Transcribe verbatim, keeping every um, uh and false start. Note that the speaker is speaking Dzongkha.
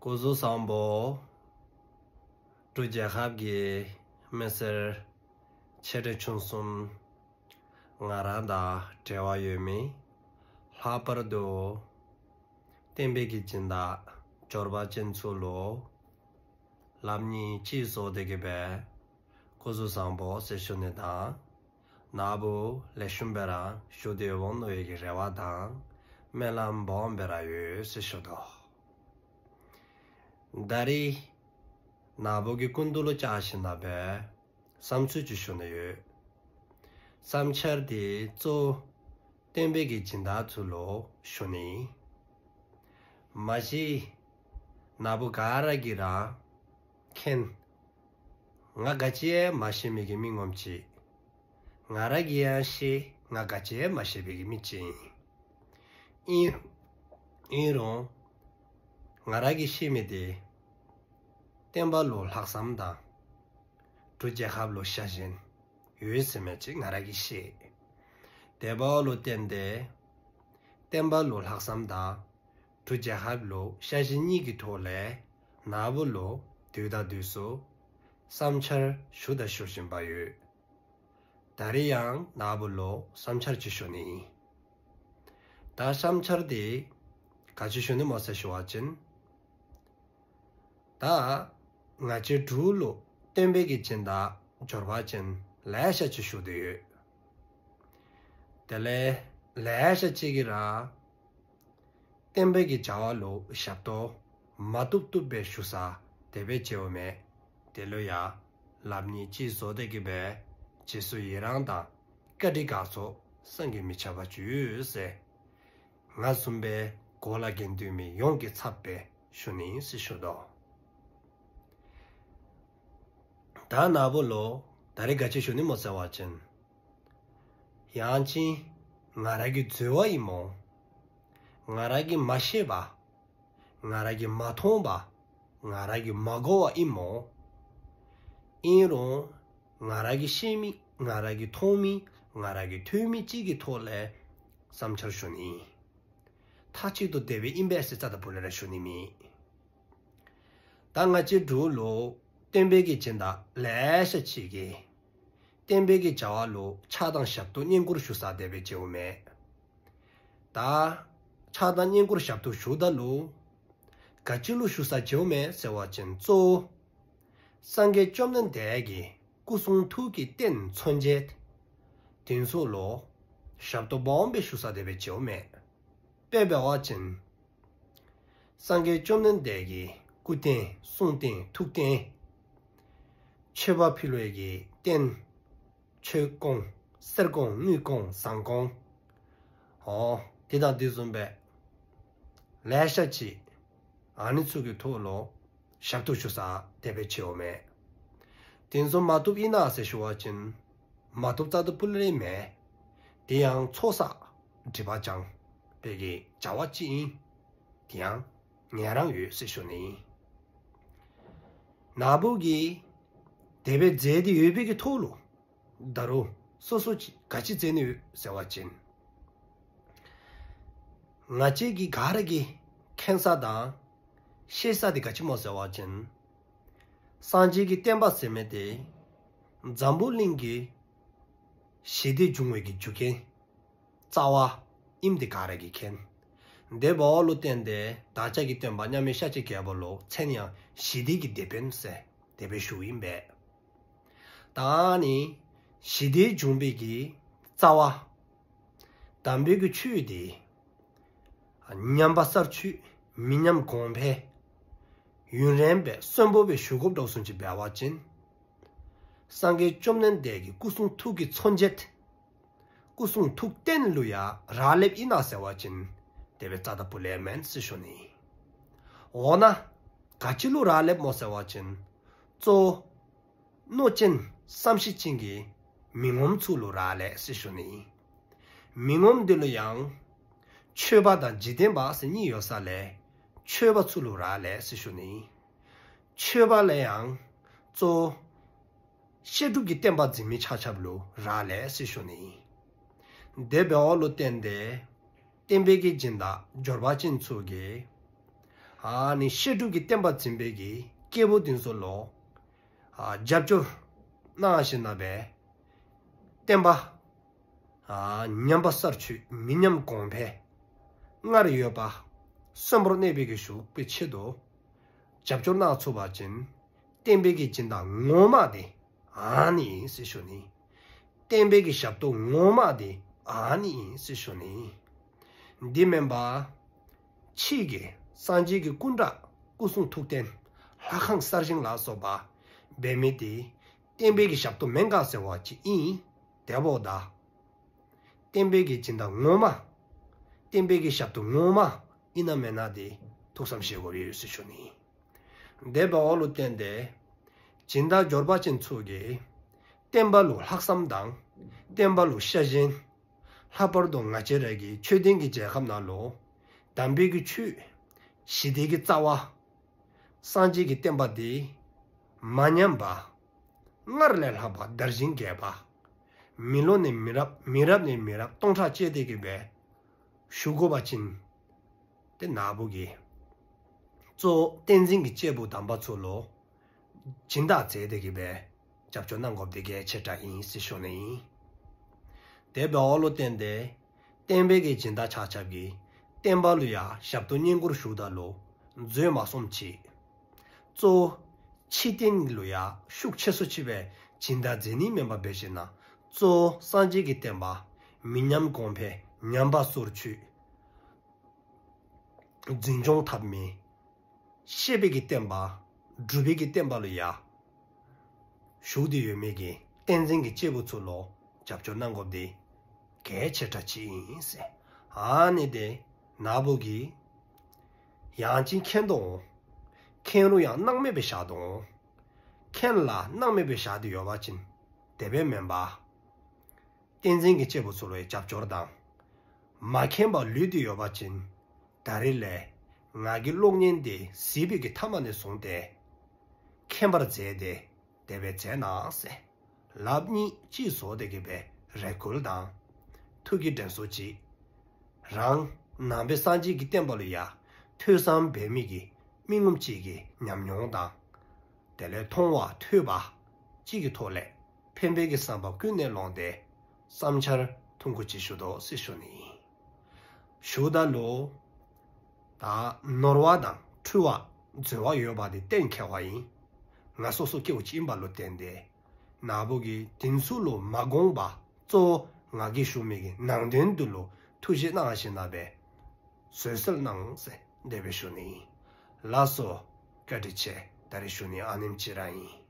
སྐུ་གཟུགས་བཟང་པོ། འབྲུག་རྒྱལ་ཁབ་ཀྱི་མི་སེར་ཆེ་འབྲིང་ཆུང་གསུམ་ང་རང་དང་འབྲེལ་བ་ཡོད་མི། ལྷག་པར་དུ་བསྟན་པའི་གི་སྦྱིན་བདག་འབྱོར་པ་ཅན་ཚུ་ལུ་ལགཔ་གཉིས་གཅིག་བཟོ་སྟེ་གི་སྦེ་སྐུ་གཟུགས་བཟང་པོ་ཟེར་ཞུ་ནི་དང་། ནཱ་བུ་ལེགས་ཤོམ་སྦེ་ར་བཞུགས་ཏེ་འོང་མནོ་བའི་གི་རེ་བ་དང་སྨོན་ལམ་སྦོམ་སྦེ་ར་ཡོད་ཟེར་ཞུ་དོ། ད་རིས་ནཱ་བུ་གི་སྐུ་མདུན་ལུ་བཅར་ཞིནམ་ལས་བསམ་ཚུལ་ཅིག་ཞུ་ནི་ཡོད། བསམ་འཆར་འདི་གཙོ་བོ་བསྟན་པའི་གི་སྦྱིན་བདག་ཚུ་ལུ་ཞུ་ནི། མ་གཞི་ནཱ་བུ་ག་ར་གིས་ར་མཁྱེན། ང་ག་ཅི་ཡང་མ་ཤེས་མི་གི་མི་ངོམ་ཅིག། ང་ར་གིས་ཡང་ཤེས། ང་ག་ཅི་ཡང་མ་ཤེས་པའི་གི་མི་ཅིག་ཨིན། ཨིན་རུང་ང་ར་གིས་ཤེས་མི་འདི་བསྟན་པ་ལུ་ལྷག་བསམ་དང་འབྲུག་རྒྱལ་ཁབ་ལུ་ཤ་ཞེན་ཡོད་ཟེར་མི་ཅིག་ང་ར་གིས་ཤེས། དེ་འབདཝ་ལུ་བརྟེན་ཏེ་བསྟན་པ་ལུ་ལྷག་བསམ་དང་འབྲུག་རྒྱལ་ཁབ་ལུ་ཤ་ཞེན་གཉིས་ཀྱི་ཐོག་ལས་ནཱ་བུ་ལུ་དུས་དང་དུས་སུ་བསམ་འཆར་ཞུ་དང་ཞུ་བཞིན་པ་ཡོད། ད་རིས་ཡང་ནཱ་བུ་ལུ་བསམ་འཆར་ཅིག་ཞུ་ནི་ཨིན། ད་བསམ་འཆར་འདི་ག་ཅི་ཞུ་ནི་སྨོ་ཟེར་ཞུ་བ་ཅིན། ད་ང་བཅས་འབྲུག་ལུ་བསྟན་པའི་གི་སྦྱིན་བདག་འབྱོར་པ་ཅན་ལེ་ཤ་ཅིག་བཞུགས་ཏེ་ཡོད། དེ་ལས་ལེ་ཤ་ཅིག་གིས་ར་བསྟན་པའི་གི་བྱ་བ་ལུ་ཞབས་ཏོག་མ་བཏུབ་བཏུབ་སྦེ་ཞུ་ས་དེ་སྦེ་མཇལཝ་མས། དེ་ལུ་ཡང་ལགཔ་གཉིས་གཅིག་བཟོ་སྟེ་གི་སྦེ་རྗེས་སུ་ཡི་རང་དང་བཀའ་དྲིན་དགའ་ཚོར་བསམ་གྱིས་མི་ཁྱབ་པ་ཅིག་ཡོད་ཟེར། ང་བཟུམ་སྦེ་གོ་ལ་གྱོན་སྡོད་མི་ཡོངས་ཀྱི་ཚབ་སྦེ་ཞུ་ནི་ཨིན་ཟེར་ཞུ་དོ། ད་ནཱ་བུ་ལུ་ད་རིས་ག་ཅི་ཞུ་ནི་སྨོ་ཟེར་བ་ཅིན། ཡང་ཅིན་ང་ར་གི་འཛོལ་བ་ཨིན་སྨོ། ང་ར་གིས་མ་ཤེས་པ། ང་ར་གིས་མ་མཐོང་བ། ང་ར་གིས་མ་གོ་བ་ཨིན་སྨོ། ཨིན་རུང་ང་ར་གིས་ཤེས་མི་ང་ར་གིས་མཐོང་མི་ང་ར་གིས་ཐོས་མི་ཅིག་གི་ཐོག་ལས་བསམ་འཆར་ཞུ་ནི་ཨིན། མཐའ་གཅིག་ཏུ་དེ་སྦེ་ཨིན་པས་ཟེར་རྩ་དང་པོ་ལས་ར་ཞུ་ནི་མེད། ད་ང་བཅས་འབྲུག་ལུ་བསྟན་པའི་གི་སྦྱིན་བདག་ལེ་ཤ་ཅིག་གིས་བསྟན་པའི་གི་བྱ་བ་ལུ་ཕྱག་དང་ཞབས་ཏོག་བསྙེན་བཀུར་ཞུ་ས་དེ་སྦེ་མཇལཝ་མས། ད་ཕྱག་དང་བསྙེན་བཀུར་ཞབས་ཏོག་ཞུཝ་ད་ལུ་ག་ཅི་ལུ་ཞུ་ས་མཇལཝ་མས་ཟེར་བ་ཅིན་གཙོ་བོ་སངས་རྒྱས་བཅོམ་ལྡན་འདས་ཀྱི་སྐུ་གསུང་ཐུགས་ཀྱི་རྟེན་མཚོན་བྱེད་དེ་ཚུ་ལུ་ཞབས་ཏོག་སྦོམ་སྦེ་ཞུ་ས་དེ་སྦེ་མཇལཝ་མས། དཔེ་འབད་བ་ཅིན་སངས་རྒྱས་བཅོམ་ལྡན་འདས་ཀྱི་སྐུ་རྟེན་གསུང་རྟེན་ཐུགས་རྟེན་མཆོད་པ་ཕུལ་བའི་གི་རྟེན་མཆོད་ཀོང་གསེར་ཀོང་དངུལ་ཀོང་ཟངས་ཀོང་འོ་དེ་དང་དེ་བཟུམ་སྦེ་ལེ་ཤ་ཅིག་ཨ་ནི་ཚུ་གི་ཐོག་ལུ་ཞབས་ཏོག་ཞུ་ས་དེ་སྦེ་མཇལཝ་མས། དེ་ཚུ་མ་བཏུབ་ཨིན་ན་ཟེར་ཞུ་བ་ཅིན་མ་བཏུབ་རྩ་དང་པོ་ལས་མེན། དེ་ཡང་ཚོགས་བསགས་སྒྲིབ་པ་སྦྱང་བའི་གི་བྱ་བ་ཅིག་ཨིན། དེ་ཡང་ངལ་རངས་ཡོད་ཟེར་ཞུ་ནི་ཨིན། ནཱ་བུ་གིས་དེ་སྦེ་མཛད་དེ་ཡོད་པའི་གི་ཐོག་ལུ་ད་རུང་སོ་སོ་ཅིག་ག་ཅི་མཛད་ནི་ཡོད་ཟེར་བ་ཅིན་ང་བཅས་ཀྱི་ག་ར་གིས་མཁྱེན་ས་དང་ཤེས་ས་དེ་ག་ཅི་སྨོ་ཟེར་བ་ཅིན་སངས་རྒྱས་ཀྱི་བསྟན་པ་ཟེར་མི་དེ་འཛམ་བུ་གླིང་གི་ཞི་བདེ་འབྱུང་བའི་གི་རྒྱུ་རྐྱེན་རྩ་བ་ཨིནམ་དེ་ག་ར་གིས་མཁྱེན། དེ་འབདཝ་ལུ་བརྟེན་ཏེ་བདག་ཅག་གི་སྟོན་པ་མཉམ་མེད་ཤཱཀྱའི་རྒྱལ་པོ་ལུ་མཚན་ཡང་ཞི་བདེ་གི་དེད་དཔོན་ཟེར་དེ་སྦེ་ཞུཝ་ཨིན་པས། ད་ནི་ཞི་བདེ་འབྱུང་བའི་གི་རྩ་བ་དམ་པའི་གི་ཆོས་འདི་ཉམས་པ་སར་ཆུད་མི་ཉམས་གོང་འཕེལ་ཡུན་རིང་སྦེ་གསོན་པོ་སྦེ་བཞུགས་དགོཔ་འདྲཝ་བཟུམ་ཅིག་འབད་བ་ཅིན་སངས་རྒྱས་བཅོམ་ལྡན་འདས་ཀྱི་སྐུ་གསུང་ཐུགས་ཀྱི་མཚོན་བྱེད་སྐུ་གསུང་ཐུགས་རྟེན་ལུ་ཡང་རག་ལསཔ་ཨིན་ན་ཟེར་བ་ཅིན་དེ་སྦེ་རྩ་དང་པོ་ལས་མེན་ཟེར་ཞུ་ནི། འོ་ན་ག་ཅི་ལུ་རག་ལསཔ་སྨོ་ཟེར་བ་ཅིན་གཙོ་བོ་མནོ་ཅན་བསམ་ཤེས་ཅན་གྱི་མི་ངོམ་ཚུ་ལུ་རག་ལས་ཟེར་ཞུ་ནི། མི་ངོམ་འདི་ལུ་ཡང་ཆོས་པ་དང་འཇིག་རྟེན་པ་ཟེར་གཉིས་ཡོད་ས་ལས་ཆོས་པ་ཚུ་ལུ་རག་ལས་ཟེར་ཞུ་ནི། ཆོས་པ་ལས་ཡང་གཙོ་བོ་བཤད་སྒྲུབ་ཀྱི་བསྟན་པ་འཛིན་མི་ཆ་ཁྱབ་ལུ་རག་ལས་ཟེར་ཞུ་ནི། དེ་འབདཝ་ལུ་བརྟེན་ཏེ་བསྟན་པའི་གི་སྦྱིན་བདག་འབྱོར་པ་ཅན་ཚུ་གིས་ ཨ་ནི་བཤད་སྒྲུབ་ཀྱི་བསྟན་པ་འཛིན་པའི་གི་སྐྱེས་བུ་དེ་ཚུ་ལུ་ཨ་རྒྱབ་སྐྱོར་གནང་ཞིནམ་ལས་བསྟན་པ་ཨ་ཉམས་པ་སར་ཆུད་མི་ཉམས་གོང་འཕེལ་སྔར་ཡོད་པ་གསོན་པོར་གནས་པའི་གི་ཞུ་བའི་ཆེད་དུ་རྒྱབ་སྐྱོར་གནང་ཚུགས་པ་ཅིན་བསྟན་པའི་གི་སྦྱིན་བདག་ངོ་མ་དེ་ཨ་ནི་ཨིན་ཟེར་ཞུ་ནི། བསྟན་པའི་གི་ཞབས་ཏོག་ངོ་མ་དེ་ཨ་ནི་ཨིན་ཟེར་ཞུ་ནི། འདི་མེན་པར་ཕྱི་གི་སངས་རྒྱས་ཀྱི་སྐུ་འདྲ་སྐུ་གསུང་ཐུགས་རྟེན་ལྷ་ཁང་གསར་བཞེངས་ལ་སོགས་པ་འབད་མི་དེ་བསྟན་པའི་གི་ཞབས་ཏོག་མེན་ག་ཟེར་བ་ཅིན་ཨིན། དེ་འབདཝ་ད་བསྟན་པའི་གི་སྦྱིན་བདག་ངོ་མ་བསྟན་པའི་གི་ཞབས་ཏོག་ངོ་མ་ཨིན་ན་མེན་ན་དེ་ཐུགས་བསམ་བཞེས་དགོཔ་ཡོད་ཟེར་ཞུ་ནི། དེ་འབདཝ་ལུ་བརྟེན་ཏེ་སྦྱིན་བདག་འབྱོར་པ་ཅན་ཚུ་གིས་བསྟན་པ་ལུ་ལྷག་བསམ་དང་བསྟན་པ་ལུ་ཤ་ཞེན། ལྷག་པར་དུ་ང་བཅས་ར་གི་ཆོས་ལྡན་གྱི་རྒྱལ་ཁབ་ནང་ལུ་དམ་པའི་གི་ཆོས་ཞི་བདེ་གི་རྩ་བ་སངས་རྒྱས་ཀྱི་བསྟན་པ་དེ་མ་ཉམས་པ་སྔར་ལས་ལྷག་པ་དར་ཞིང་རྒྱས་པ་མི་ལོ་ནས་མི་རབས་མི་རབས་ནས་མི་རབས་སྟོང་ཕྲག་བཅད་དེ་གི་སྦེ་བཞུགས་དགོ་པ་ཅིན་དེ་ན་བུ་གིས་གཙོ་བོ་བསྟན་འཛིན་གྱི་སྐྱེས་བུ་དམ་པ་ཚུ་ལུ་སྦྱིན་བདག་མཛད་དེ་གི་སྦེ་རྒྱབ་སྐྱོར་གནང་དགོཔ་དེ་གལ་ཆེ་དྲགས་ཨིན་ཟེར་ཞུ་ནི་ཨིན། དེ་འབདཝ་ལུ་བརྟེན་ཏེ་བསྟན་པའི་གི་སྦྱིན་བདག་ཆ་ཁྱབ་ཀྱིས་བསྟན་པ་ལུ་ཡང་ཞབས་ཏོག་བསྙེན་བཀུར་ཞུཝ་ད་ལུ་མཛོད་མ་བཟུམ་ཅིག་གཙོ་བོ་ཕྱི་རྟེན་ལུ་ཡང་ཤུགས་ཆེ་སུ་ཅིག་སྦེ་སྦྱིན་བདག་མཛད་ནི་མེན་པར་འབད་ཞིནམ་ལས་གཙོ་བོ་སངས་རྒྱས་ཀྱི་བསྟན་པ་མི་ཉམས་གོང་འཕེལ་ཉམས་པ་སོར་ཆུད་འཛིན་སྐྱོང་འཐབ་མི་བཤད་པའི་གི་བསྟན་པ་སྒྲུབ་པའི་གི་བསྟན་པ་ལུ་ཡང་བཞུགས་ཏེ་ཡོད་མི་གི་བསྟན་འཛིན་གྱི་སྐྱེས་བུ་ཚུ་ལུ་རྒྱབ་སྐྱོར་གནང་དགོཔ་དེ་གལ་ཆེ་དྲགས་ཅིག་ཨིན་ཟེར། ཨ་ནི་དེ་ན་བུ་གིས་ཡང་ཅིན་མཁྱེན་དོ་འོང་། མཁྱེན་རུང་ཡང་སྣང་མེད་སྦེ་བཞག་དོ་འོང་། མཁྱེན་ལ་སྣང་མེད་སྦེ་བཞག་སྟེ་ཡོད་པ་ཅིན་དེ་སྦེ་མེན་པར་བསྟན་འཛིན་གྱི་སྐྱེས་བུ་ཚུ་ལུ་ཡང་རྒྱབ་སྐྱོར་དང་། མ་མཁྱེན་པར་ལུས་ཏེ་ཡོད་པ་ཅིན་ད་རིས་ལས་ང་གི་གློག་བརྙན་དེ་གཟིགས་པའི་གི་མཐའ་མ་ནས་བཟུང་སྟེ་མཁྱེན་པར་མཛད་དེ་དེ་སྦེ་མཛད་གནང་ཟེར། ལགཔ་གཉིས་གཅིག་བཟོ་སྟེ་གི་སྦེ་རེ་སྐུལ་དང་། ཐུགས་ཀྱི་དྲན་གསོ་ཅིག། རང་ནང་པའི་སངས་རྒྱས་ཀྱི་བསྟན་པ་ལུ་ཡང་ཐོས་བསམ་འབད་མི་གི་མི་ངོམ་ཅིག་གི་ཉམས་མྱོང་དང་། དེ་ལས་མཐོང་བ་ཐོས་པ་ཅིག་གི་ཐོག་ལས་ཕན་པའི་གི་བསམ་པ་ཀུན་ནས་བསླངས་ཏེ་བསམ་འཆར་ཐུང་ཀུ་ཅིག་ཞུ་དོ་ཟེར་ཞུ་ནི་ཨིན། ཞུཝ་ད་ལུ་ད་ནོར་བ་དང་འཁྲུལ་བ་འཛོལ་བ་ཡོད་པ་དེ་གཏན་འཁེལ་བ་ཨིན། ང་སོ་སོ་སྐྱེ་བོ་ཅིག་ཨིན་པ་ལུ་བརྟེན་ཏེ་ན་བུ་གིས་དེ་ཚུ་ལུ་མ་དགོངས་པར་གཙོ་བོ་ང་གིས་ཞུ་མི་གི་ནང་དོན་དེ་ལུ་ཐུགས་བཞེས་གནང་ཞིནམ་ལས་བཟོད་གསོལ་གནང་ཟེར་དེ་སྦེ་ཞུ་ནི་ཨིན། ལགས་སོ། བཀའ་དྲིན་ཆེ། ད་རིས་ཞུ་ནི་ཨ་ནེམ་ཅིག་ར་ཨིན།